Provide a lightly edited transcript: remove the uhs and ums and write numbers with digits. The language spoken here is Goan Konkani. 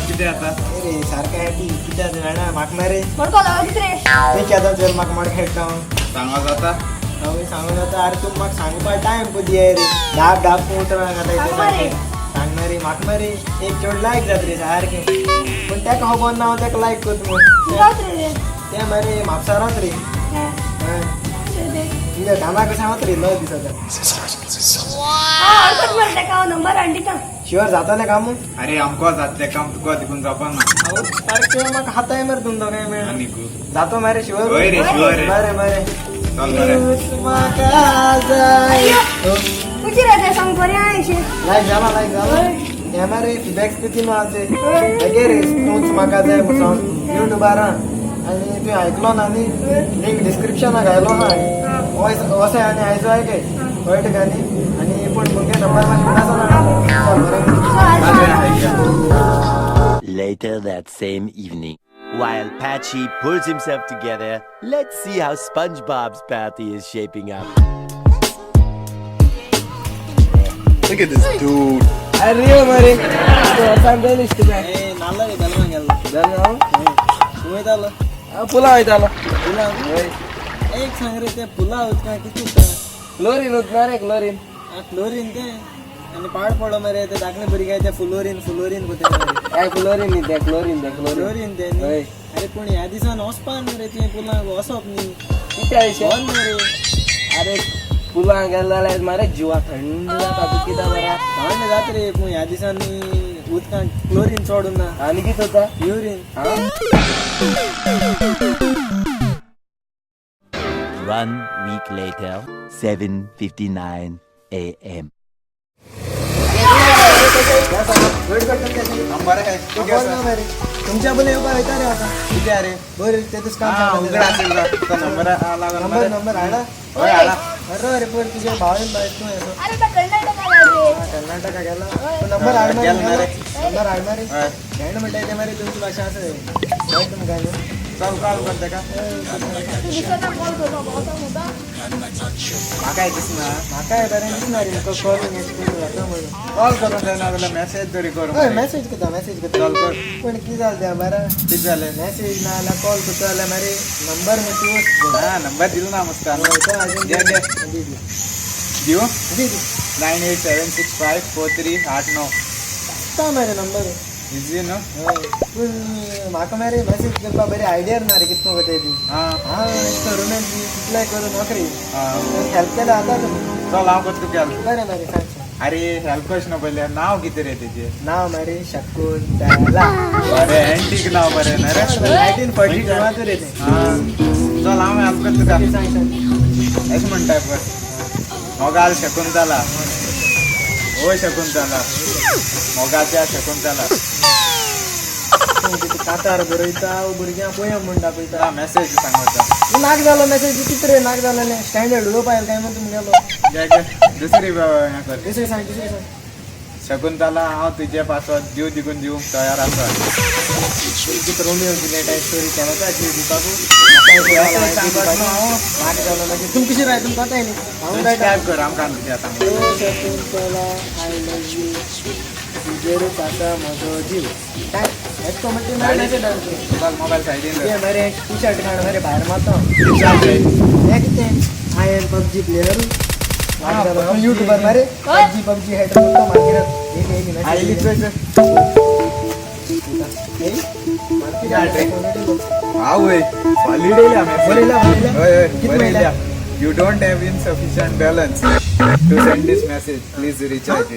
कितें जाता? रे सारकें हॅपी कितें जाता जाणा म्हाका मरे. मडको लागलो कितें रे? तूं केदां चल म्हाका मड खेळटा. सांगो जाता. हांव सांगून जाता. अरे तूं म्हाका सांगपा टायम पळय दियाय रे. धाप धाप उतरां घाता. सांग मरे. सांग मरे म्हाका मरे एक चेडूं लायक जाता रे सारकें, पूण ताका खबर ना हांव ताका लायक करता म्हूण. गावत रे ते. तें मरे म्हापसारात रे. हे, हय. ते ते. तुमच्या कामाक कशें हांव रे लय दिसता. हा, हरकत मरे ताका हांव नंबर हाडून दिता. शुअर जातलें काम? अरे आमकां जातलें काम, तुका देखून जावपा ना. हांव सारकें म्हाका हाताय मरे तुमचो काय मेळ. आनी गो. जातो मरे शुअर. हय रे, sure रे. बरें बरें. चल बरें. तूच म्हाका जाय. तुजी रे ते सांग बरें आहा हेशें. लायक जाला, लायक जाला. हे मरे फिबॅक्स किती आसे हेगे रे तूच म्हाका जाय म्हूण सांग युट्यूबार आनी तुवें आयकलो ना न्ही, लिंक डिस्क्रिप्शनाक घायलो ना. वोसाय आनी आयजो आयकय, कळटा काय न्ही? आनी पूण मुगे नंबर मातशें उगडास जालो. चल बरें. Later that same evening, while Patchy pulls himself together, let's see how SpongeBob's party is shaping up. Look at this dude. अरे मरे नाल्ल रे बेलगांव गेल्लो. बेलगांव? तूं वयतालो? पुलाव वयतालो. पुलाव? एक सांग रे, ते पुलाव उदकां कितें उरता? क्लोरीन उरता रे, क्लोरीन. क्लोरीन तें आनी पाड पडो मरे ते धाकले भुरगे ते फुलोरीन फुलोरीन कोते मरे. ए क्लोरीन न्ही तें, क्लोरीन तें, क्लोरीन. क्लोरीन तें न्ही? हय. अरे पूण ह्या दिसान वचपा न्हू रे तुवें पुलांक, वचप न्ही. कितें अशें? बंद मरे. अरे पुलां गेले जाल्यार मरे जिवा थंड जाता, तूं कितें बरा. थंड जाता रे, पूण ह्या दिसांनी उदकांत क्लोरीन चड उरना. आनी कितें जाता? युरीन. आं. One week later, 7:59 a.m. Number आहे तू ना मरे तुमच्या बोले येवपा वयता रे आतां. कितें रे? बरें ते तुका काम हा, सांगता. उगडा असेल तुका नंबर लागला. नंबर मरे. नंबर हाडा. हय हाडा. अरे अरे पयर तुजे भाव बाय तूं येसो. अरे तो कर्नाटका रे. कर्नाटका गेला, नंबर हाड मरे. गेला ना रे. नंबर हाड मरे. हय. फ्रेंड म्हणटा ते मरे तुमची भाशा आसा कळटा तुमकां न्हू? चल कॉल करता का? तूं दिसता कॉल करता भावता मुद्दा. म्हाकाय दिसना. म्हाकाय बरें दिसना रे तुका कॉल करून जाता म्हणून. कॉल करून जायना जाल्यार मॅसेज तरी कर. हय, मॅसेज करता, मॅसेज करता. चल कर. पूण कितें जालें तें बरें? कितें जालें? मॅसेज ना जाल्यार कॉल करता जाल्यार मरे नंबर मातशी वच. हा, नंबर दिलो ना मस्त. दे दे. दी दी. दिवं? दी दी. 987654 389. आसता मरे नंबर. इजी न्हू? हय, पूण म्हाका मरे मॅसेज करपा बरी आयडिया ना रे कितको करता ती. हा. हांव अशें रोमॅन्स बी कितलें करूं नोकरी हा. हेल्प केल्यार जाता तुमी. चल हांव करता तुका help. बरें बरें, सांग सांग. अरे हेल्प कश ना, पयलें नांव कितें रे तेजें? नांव मरे शकुंतला. बरें, एंटीक नांव बरें ना रे. 1942 रे तें. हा, चल हांव हेल्प करता तुका. सांग सांग. अशें म्हणटा पळय, मोगाल शकुंतला, ओ शकुंतला, मोगाच्या शकुंतला. तूं कितें कातार बरयता भुरग्यांक पोयम म्हूण दाखयता? मॅसेज सांगता. नाक जालो मॅसेज कितें रे, नाक जालेलें स्टँडर्ड उलोवपा येयलें काय म्हूण तुमगेलो. घे घे, दुसरी हें कर. दुसरी सांग, दुसरी सांग. शकुंतला, हांव तुजे पासत जीव दिगून दिवंक तयार आसा. कितें रोमियो जुलियटा स्टोरी केला जीव दिवपाकू? नाक जालो मागीर तुम कशी राय, तुमकां कोताय न्ही, हांव रायता. टायप कर आमकां तुज्या सांग. ओ शकुंतला, I love you, तुजेरूच आसा म्हजो जीव. काय येतो म्हणटा मरे मॅसेज धाडून. चल मोबायल सायडीन. ते मरे टी शर्ट काड मरे, भायर मारता. धर. हे कितें, I am PUBG player. YouTuber मरे, पबजी पबजी हेटर करता मागीर एक एक. आयली मॅसेज चोय चोय. आवय, सॉलिड येयल्या मॅसेज. बरं येयल्या, बरं येयल्या. हय हय. कित बरें मेळ्ळ्या? येयल्या. You don't have insufficient balance to send this message, please recharge.